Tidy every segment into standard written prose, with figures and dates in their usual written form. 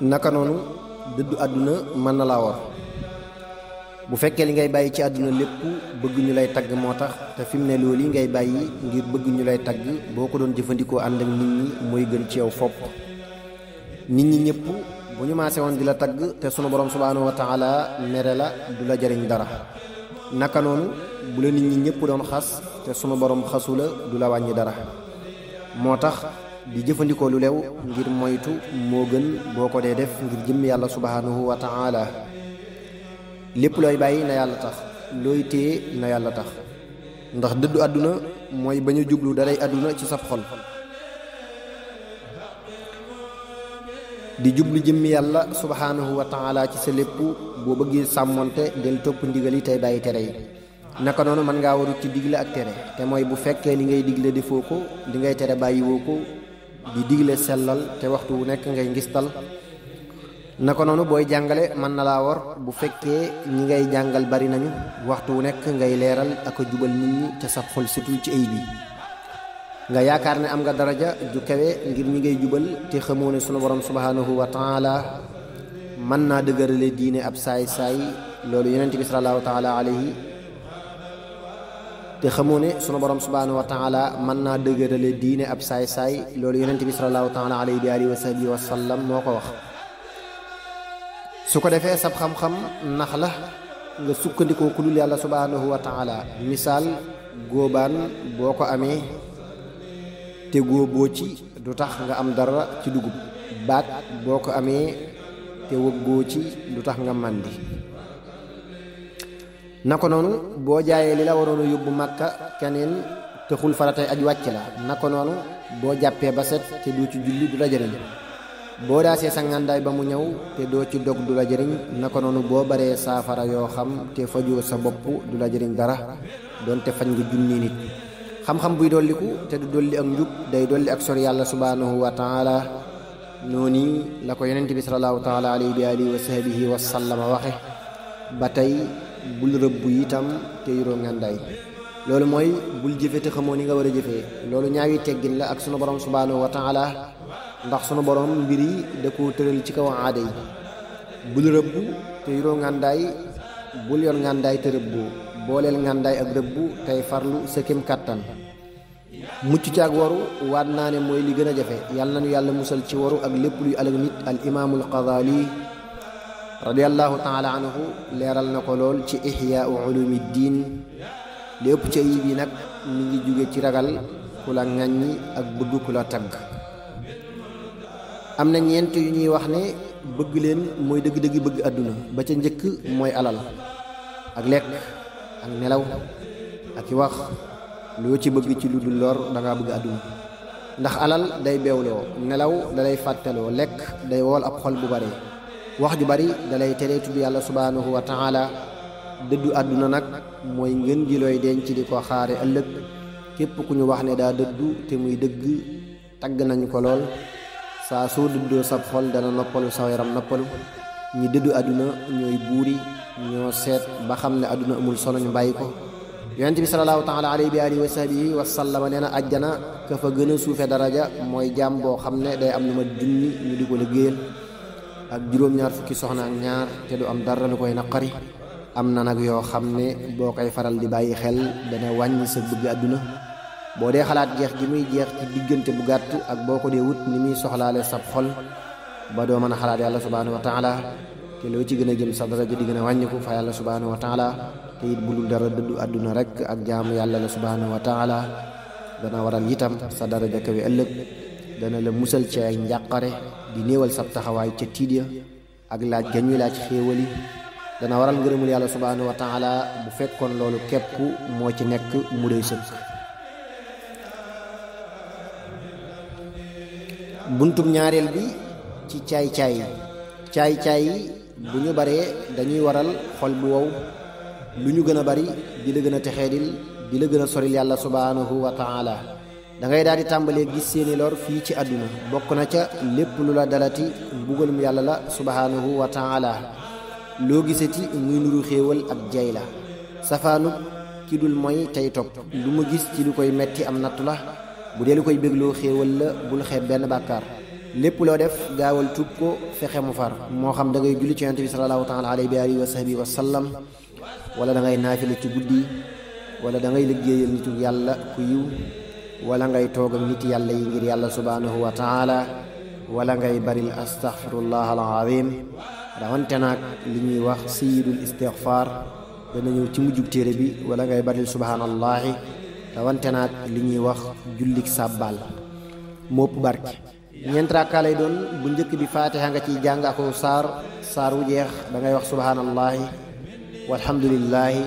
naka noonu dëddu àdduna mën na laa war bu fekkee li ngay bàyyi ci àdduna lépp bëgg ñu lay tagg moo tax te fi mu ne loolu yi ngay bàyyi ngir bëgg ñu lay tagg boo ko doon jëfandikoo ànd ak nit ñi mooy gën ci yow fopp nit ñi ñëpp bu ñu maase woon di la tagg te sunu borom subhaanahu wa taala mere la du la jariñ dara naka noonu bu la nit ñi ñëpp doon xas te sunu borom xasu la du la wàññi dara moo tax di jëfandikoo lu lew ngir moytu moo gën boo ko dee def ngir jëmm yàlla subhaanahu wa taala lépp looy bàyyi na yàlla tax looy téye na yàlla tax ndax dëddu àdduna mooy bañ a jublu daray àdduna ci sab xol di jublu jëmmi yàlla subhaanahu wa taala ci sa lépp boo bëggee sàmmonte del topp ndigal yi tey bàyyi tere yi naka noonu mën ngaa waru ci digle ak tere te mooy bu fekkee li ngay digle defoo ko li ngay tere bàyyiwoo ko di digle sellal te waxtu wu nekk ngay ngistal naka noonu booy jàngale mën na laa war bu fekkee ñi ngay jàngal bari nañu waxtu wu nekk ngay leeral ak a jubal nit ñi te sa xol setul ci ay bi nga yaakaar ne am nga daraja ju kawe ngir ñi ngay jubal te xamoo ne sunu borom subhaanahu wa taala mën naa dëgërale diine ab saay-saay loolu yonent bi sallallahu taala alayhi te xamoo ne sunu borom subhaanahu wa taala mën naa dëgërale diine ab saay-saay loolu yonent bi sallallahu taala alayhi bi alihi wa sahbihi wa sallam moo ko wax su ko defee sab xam-xam nax la nga sukkandikoo ku dul yàlla subhaanahu wa taala misaal góobaan boo ko amee te góoboo ci du tax nga am dara ci dugub baat boo ko amee te wëggoo ci du tax nga màndi naka noonu boo jaayee li la waroon a yóbbu màkka keneen taxul faratay aj wàcc la naka noonu boo jàppee ba set te doo ci julli du la jëriñ boo daasee sa ngàndaay ba mu ñëw te doo ci dog du la jëriñ naka noonu boo baree saafara yoo xam te fajoo sa bopp du la jëriñ dara doonte faj nga junni nit xam-xam buy dolliku te du dolli ak njub day dolli ak sori yàlla subhaanahu wa taala noonu la ko yonent bi sallallahu taala alayhi bi alihi wa sahbihi wa sallama waxe ba tey bul rëbbu itam te yuroo ngàndaay loolu mooy bul jëfe te xamoo ni nga war a jëfee loolu ñaawi teggin la ak sunu borom subhaanahu wa taala ndax sunu borom mbir yi da ko tëral ci kaw aada yi bul rëbbu te yuroo ngàndaay bul yor ngàndaay te rëbbu booleel ngàndaay ak rëbbu tey farlu sa kem kàttan mucc ci ak waru waat naa ne mooy li gën a jafe yàlla nañu yàlla musal ci waru ak lépp luy alag nit al imaamul Ghazali radiyallahu taala anhu leeral na ko lool ci ihyaau ulumi diin lépp ci ayib yi nag mi ngi jóge ci ragal ku la ŋàññi ak bëgg ku la tagg am na ñeent yu ñuy wax ne bëgg leen mooy dëgg-dëgg bëgg àdduna ba ca njëkk mooy alal ak lekk ak nelaw ak i wax loo ci bëgg ci lu dul lor dangaa bëgg àdduna ndax alal day beewloo nelaw dalay fàtteloo lekk day wool ab xol bu bari wax ju bari dalay tere tudd yàlla subhaanahu wa taala dëddu àdduna nag mooy ngeen ji looy denc di ko xaare ëllëg képp ku ñu wax ne daa dëddu te muy dëgg tagg nañu ko lool saa soo dëddoo sab xol dana noppalu sa yaram noppalu ñi dëddu àdduna ñooy buuri ñoo seet ba xam ne àdduna amul solo ñu bàyyi ko yonent bi sallallahu taala alayhi bi alihi wa sahbihi wa sallama nee na àjjana ka fa gën a suufe daraja mooy jaam boo xam ne day am lu ma junni ñu di ko liggéeyal ak juróom-ñaar fukki soxna ak ñaar te du am dara lu koy naqari am na nag yoo xam ne boo koy faral di bàyyi xel dana wàññi sa bëgg àdduna boo dee xalaat jeex gi muy jeex ci diggante bu gàtt ak boo ko dee wut ni muy soxlaale sab xol ba doo mën a xalaat yàlla subhaanahu wa taala te loo ci gën a jëm sa daraja di gën a wàññiku fa yàlla subhaanahu wa taala te it bu dul dara dëddu àdduna rek ak jaamu yàlla la subhaanahu wa taala dana waral itam sa daraja kawe ëllëg dana la musal ci ay njàqare di néewal sab taxawaay ca tiid ya ak laaj ga ñuy laaj xéewali dana waral ngërëmul yàlla subhaanahu wa taala bu fekkoon loolu képp moo ci nekk mu doy sëkk buntum ñaareel bi ci caay-caay yi bu ñu baree dañuy waral xol bu wow lu ñu gën a bari di la gën a texeedil di la gën a soril yàlla subhaanahu wa taala da ngay daal di tàmbalee gis seeni lor fii ci àdduna bokk na ca lépp lu la dalati mbugalum yàlla la subhaanahu wa taala loo gisati muy nuru xéewal ak jay la safaanub ki dul mooy tey topp lu mu gis ci lu koy metti am nattu la bu dee lu koy bégloo xéewal la bul xeeb benn bàkkaar lépp loo def gaawal tuub ko fexe mu far moo xam da ngay julli ci yonent bi sallallahu taala alayhi wa alihi wa sahbihi wa sallam wala da ngay naafila ci guddi wala da ngay liggéeyal nitu yàlla ku yiw wala ngay toog ak nit yàlla yi ngir yàlla subhanahu wa taala wala ngay baril astaghfirullah alazim rawante naag li ñuy wax sayidul istighfar dana ñëw ci mujjug téere bi wala ngay baril subhanallahi rawante naag li ñuy wax jullik sàbbaal mopp barke ñeent rakkaa lay doon bu njëkk bi faatiha nga ciy jàng ako saar wu jeex da ngay wax subhanallahi walhamdulillahi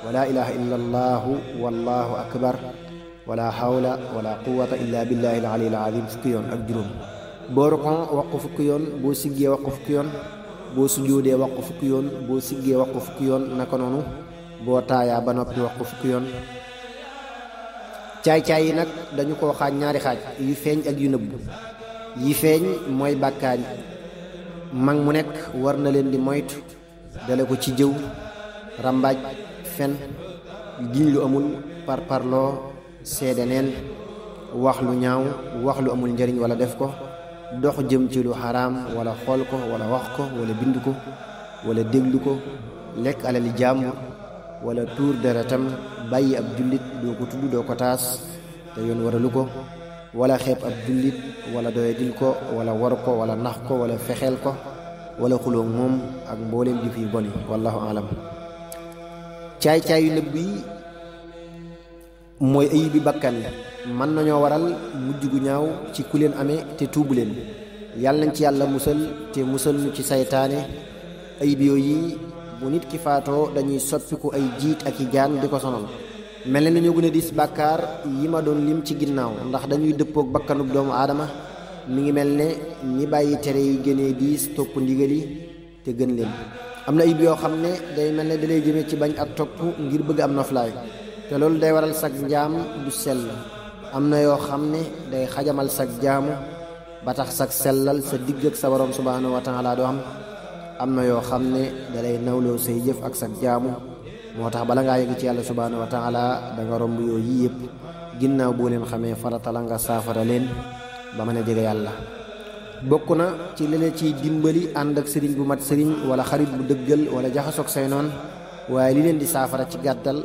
wala ilaha illa allahu wallahu akbar wala hawla wala quwwata illa billahi al-ali al-azim fukki yoon ak juróom boo rokon wax ko fukki yoon boo siggee wax ko fukki yoon boo sujoodee wax ko fukki yoon boo siggee wax ko fukki yoon naka noonu boo taayaa ba noppi wax ko fukki yoon caay-caay yi nag dañu koo xaaj ñaari xaaj yu feeñ ak yu nëbb yi feeñ mooy bàkkaar yi mag mu nekk war na leen di moytu dale ko ci jëw rambaaj fen giñ lu amul parparloo seede neen wax lu ñaaw wax lu amul njariñ wala def ko dox jëm ci lu xaraam wala xool ko wala wax ko wala bind ko wala déglu ko lekk alali jàmbur wala tuur deretam bàyyi ab jullit doo ko tudd doo ko taas te yoon waralu ko wala xeeb ab jullit wala doyadil ko wala war ko wala nax ko wala fexeel ko wala xuloo moom ak mbooleem jëf yu bon yi wallahu alam caay-caay yu nëbb yi mooy ayib bi bakkan yi mën nañoo waral mujj gu ñaaw ci ku leen amee te tuubu leen yàlla nañ ci yàlla musal te musal nu ci saytaane ayib yooyu bu nit ki faatoo dañuy soppiku ay jiit ak i jaan di ko sonal mel na ñoo gën a dis bàkkaar yi ma doon lim ci ginnaaw ndax dañuy dëppook bakkanub doomu aadama mi ngi mel ne ñi bàyyi tere yi gënee diis topp ndigal yi te gën leen am na ayib yoo xam ne day mel ne dalay jëmee ci bañ ak topp ngir bëgg am noflaay te loolu day waral sag njaam du sell am na yoo xam ne day xajamal sag jaamu ba tax sag sellal sa digg ak sa borom subhanahu wa taala doo am na yoo xam ne dalay nawloo say jëf ak sag jaamu moo tax bala ngaa yegg ci yàlla subhanahu wa taala da nga romb yooyu yëpp ginnaaw boo leen xamee farata la nga saafara leen ba mën a jege yàlla bokk na ci li la ciy dimbali ànd ak sëriñ bu mat sëriñ wala xarit bu dëggal wala jaxasoog say noon waaye li leen di saafara ci gàttal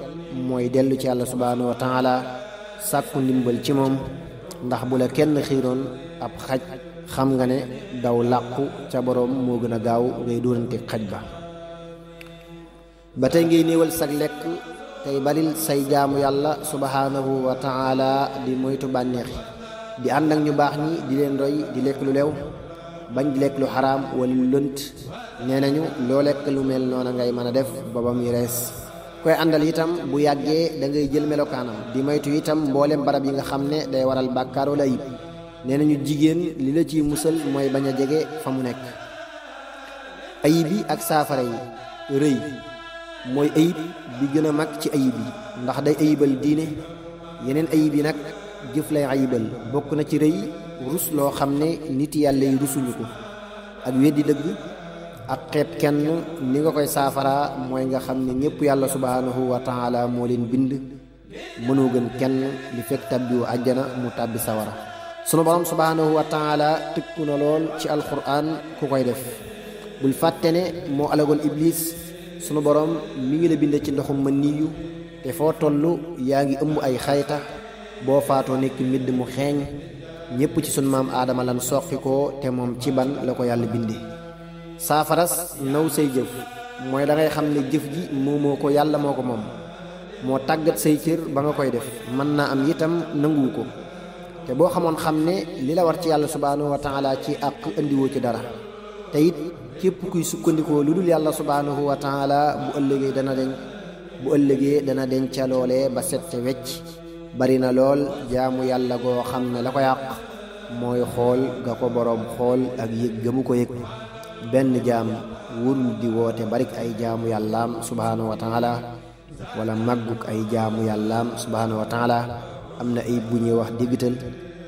mooy dellu ci yàlla subhanahu wa taala sàkku ndimbal ci moom ndax bu la kenn xiiroon ab xaj xam nga ne daw làqu ca boroom moo gën a gaaw ngay dóorante xaj ba tey ngay néewal sag lekk tey baril say jaamu yàlla subhanahu wa taala di moytu bànneexi di ànd ak ñu baax ñi di leen roy di lekk lu lew bañ di lekk lu xaraam wala lu lënt nee nañu loo lekk lu mel noona ngay mën a def ba ba muy rees koy àndal itam bu yàggee da ngay jël melokaanam di moytu itam mboolem barab yi nga xam ne day waral bàkkaar wala ayib nee nañu jigéen li la ciy musal mooy bañ a jege fa mu nekk ayib yi ak saafara yi rëy mooy ayib bi gën a mag ci ayib yi ndax day ayibal diine yeneen ayib yi nag jëf lay ayibal bokk na ci rëy rus loo xam ne nit yàlla yi rusuñu ko ak weddi dëgg ak xeeb kenn ni nga koy saafara mooy nga xam ne ñëpp yàlla subhanahu wa taala moo leen bind mënoo gën kenn li fekk tabbiwu àjjana mu tàbbi sawara sunu borom subhanahu wa taala tëkku na lool ci alquran ku koy def bul fàtte ne moo alagoon iblis sunu borom mi ngi la binde ci ndoxum ma niyu te foo toll yaa ngi ëmb ay xayta boo faatoo nekk mbidd mu xeeñ ñépp ci sunu maam aadama lan soqi ko te moom ci ban la ko yàlla binde saafaras naw say jëf mooy da ngay xam ne jëf ji moomoo ko yàlla moo ko moom moo tàggat say cër ba nga koy def mën naa am itam nanguwu ko te boo xamoon xam ne li la war ci yàlla subhanahu wa taala ci àq indiwoo ci dara te it képp kuy sukkandikoo lu dul yàlla subhanahu wa taala bu ëllëgee dana deñ ca loolee ba set te wecc bari na lool jaamu yàlla goo xam ne la ko yàq mooy xool ga ko boroom xool ak yëg ga mu ko yëg benn jaam wurul di woote barik ay jaamu yàllaam subhanahu wa taala wala màgguk ay jaamu yàllaam subhanahu wa taala am na ay bu ñuy wax déggital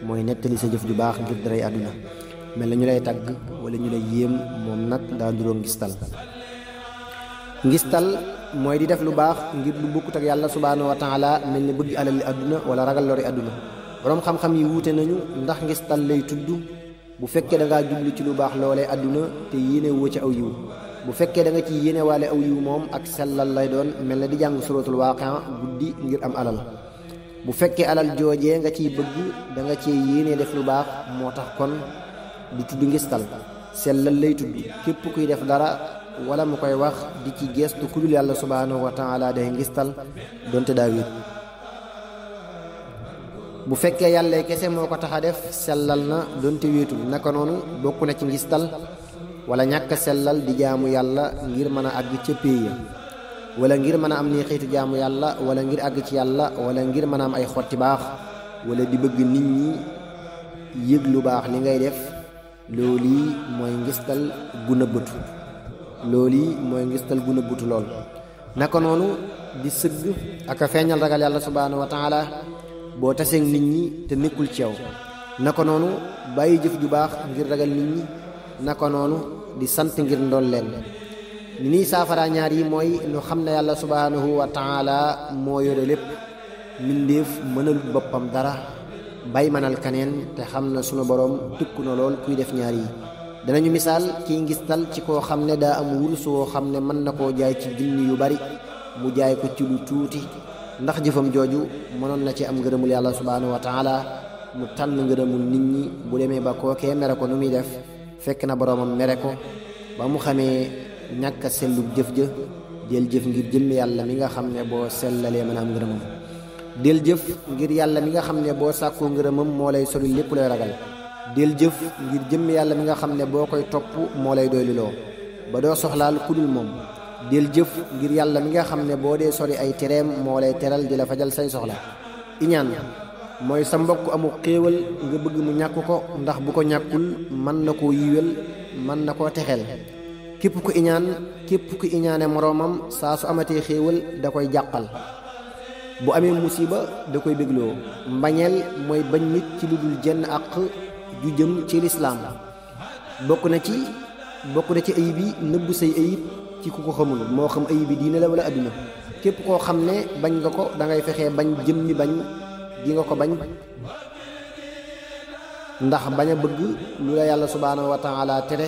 mooy nettali sa jëf ju baax ngir daray àdduna mel na ñu lay tagg wala ñu lay yéem moom nag daa nduróo ngistal mooy di def lu baax ngir lu bokkut ak yàlla subhanahu wa taala mel ni bëgg alali àdduna wala ragal lori àdduna boroom xam-xam yi wuute nañu ndax ngistal lay tudd bu fekkee da ngaa jublu ci lu baax loolee àdduna te yéene woo ci aw yiw. bu fekkee da nga ci yéene waale aw yiw moom ak sellal lay doon mel na di jàng suratul waaqia guddi ngir am alal. bu fekkee alal joojee nga ciy bëgg da nga cee yéene def lu baax moo tax kon du tudd ngistal sellal lay tudd. képp kuy def dara wala mu koy wax di ci geestu ku dul yàlla subhanahu wa taala day ngistal donte daa wéet. bu fekkee yàlla kese moo ko tax a def sellal na donte wéetul. naka noonu bokk na ci ngistal wala ñàkk sellal di jaamu yàlla ngir mën a àgg ca péey ya wala ngir mën a am ni xeetu jaamu yàlla wala ngir àgg ci yàlla wala ngir mën a am ay xotti baax wala di bëgg nit ñi yëg lu baax li ngay def. loolu mooy ngistal gu nëbbatu. lool. naka noonu di sëgg ak a feeñal ragal yàlla subhanahu wa taala boo taseeg nit ñi te nekkul ci yow. naka noonu bàyyi jëf ju baax ngir ragal nit ñi. naka noonu di sant ngir ndol leen. ni niy saafara ñaar yi mooy nu xam ne yàlla subhanahu wa taala moo yore lépp. mbindéef mënal boppam dara bay mënal kaneen te xam na sunu boroom tëkku na lool kuy def ñaar yi. danañu misaal kiy ngistal ci koo xam ne daa am wurus woo xam ne mën na koo jaay ci junni yu bari mu jaay ko ci lu tuuti ndax jëfam jooju mënoon na ci am ngërëmul yàlla subhanahu wa taala mu tànn ngërëmul nit ñi. bu demee ba kookee mere ko nu muy def fekk na boroomam mere ko ba mu xamee ñàkk a sellu jëf ja del jëf ngir jëmm yàlla mi nga xam ne boo sellalee mën a am ngërëmam. del jëf ngir yàlla mi nga xam ne boo sàkkoo ngërëmam moo lay sori lépp looy ragal. del jëf ngir jëmm yàlla mi nga xam ne boo koy topp moo lay doyliloo ba doo soxlaal ku dul moom. del jëf ngir yàlla mi nga xam ne boo dee sori ay tereem moo lay teral di la fajal say soxla. iñaan mooy sa mbokk amu xéewal nga bëgg mu ñàkk ko ndax bu ko ñàkkul mën na koo yiwel mën na koo texeel. képp ku iñaane moroomam saa su amatee xéewal da koy jàqal. bu amee musiba da koy bégloo. mbañeel mooy bañ nit ci lu dul jenn àq ju jëm ci lislaam. bokk na ci ayib yi nëbb say ayib ci ku ko xamul moo xam ayib yi diine la wala adduna. képp koo xam ne bañ nga ko da ngay fexee bañ jëmmi bañ gi nga ko bañ ndax bañ a bëgg lu la yàlla subhanahu wa taala tere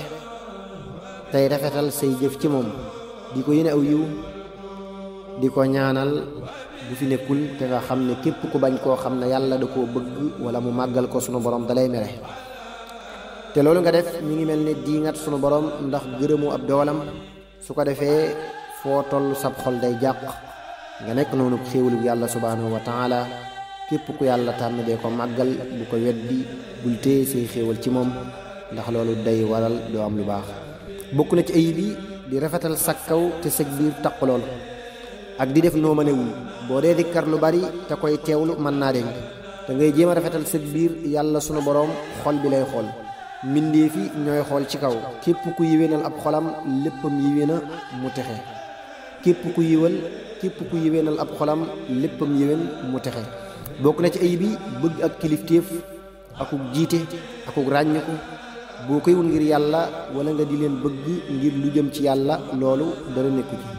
tey rafetal say jëf ci moom di ko yéene aw yiw di ko ñaanal bu fi nekkul te nga xam ne képp ku bañ koo xam ne yàlla da koo bëgg wala mu màggal ko sunu borom dalay mere. te loolu nga def mi ngi mel ne diingat sunu borom ndax gërëmu ab doolam su ko defee foo toll sab xol day jàq nga nekk noonu xéewalu yàlla subhanahu wa taala. képp ku yàlla tànn dee ko màggal bu ko weddi bul téye say xéewal ci moom ndax loolu day waral doo am lu baax. bokk na ci ayib yi di rafetal sa kaw te sëg biir taq lool ak di def noo mënewul. boo dee dikkar lu bari te koy teewlu mën naa dénk te ngay jéem a rafetal sëg biir yàlla sunu boroom xol bi lay xool. mbindeef yi ñooy xool ci kaw. képp ku yiwénal ab xolam léppam yiwéna mu texe. képp ku yiwénal ab xolam léppam yiwén mu texe. bokk na ci ayib yi bëgg ak kilifteef akuk jiite akuk ràññiku. boo koy wul ngir yàlla wala nga di leen bëgg ngir lu jëm ci yàlla loolu dara nekku ci.